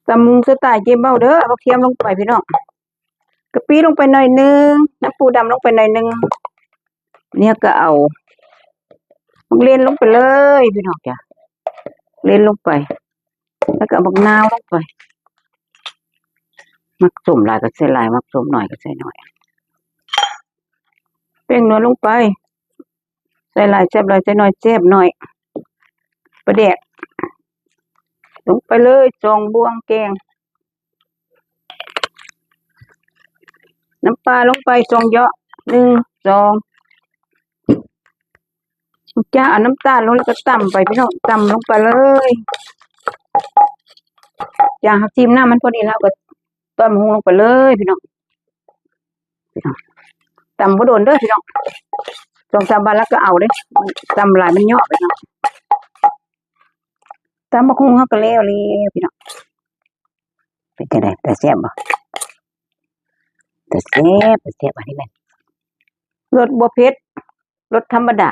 ຕຳບັກຫຸ່ງສະໄຕເຈເບົາເດີ້ ເອົາບັກທຽມລົງໄປພີ່ນ້ອງ ກະປິລົງໄປໜ້ອຍໜຶ່ງ ນ້ຳປູດຳລົງໄປໜ້ອຍໜຶ່ງ ນີ້ກະເອົາບັກເລັ່ນລົງໄປເລີຍພີ່ນ້ອງຈ້າ ເລັ່ນລົງໄປ ແລ້ວກະເອົາບັກນາວລົງໄປ ມັກສົ້ມຫຼາຍກະໃສ່ຫຼາຍ ມັກສົ້ມໜ້ອຍກະໃສ່ໜ້ອຍ ແປ້ງນົວລົງໄປ ໃສ່ຫຼາຍແຊບຫຼາຍ ໃສ່ໜ້ອຍແຊບໜ້ອຍ ປາແດກລົງໄປເລີຍ ສອງບ່ວງແກງ ນ້ຳປາລົງໄປສອງເຍາະ ໜຶ່ງ ສອງ ຈາກເອົານ້ຳຕານລົງ ແລ້ວກະຕຳໄປພີ່ນ້ອງ ຕຳລົງໄປເລີຍ ຈາກເຮົາຊີມນ້ຳມັນພໍດີແລ້ວ ເຮົາກະຕຳບັກຫຸ່ງລົງໄປເລີຍພີ່ນ້ອງ ຕຳບໍ່ດົນເດີ້ພີ່ນ້ອງ ສອງສາມບາດແລ້ວກະເອົາເດ້ ຕຳຫຼາຍມັນເຍາະພີ່ນ້ອງ ຕຳບັກຫຸ່ງເຮົາກະແລ້ວແລ້ວພີ່ນ້ອງ ເປັນຈັ່ງໃດ ຕາແຊບບໍ່ ຕາແຊບ ຕາແຊບ ອັນນີ້ແມ່ນລົດບໍ່ເຜັດ ລົດທຳມະດາ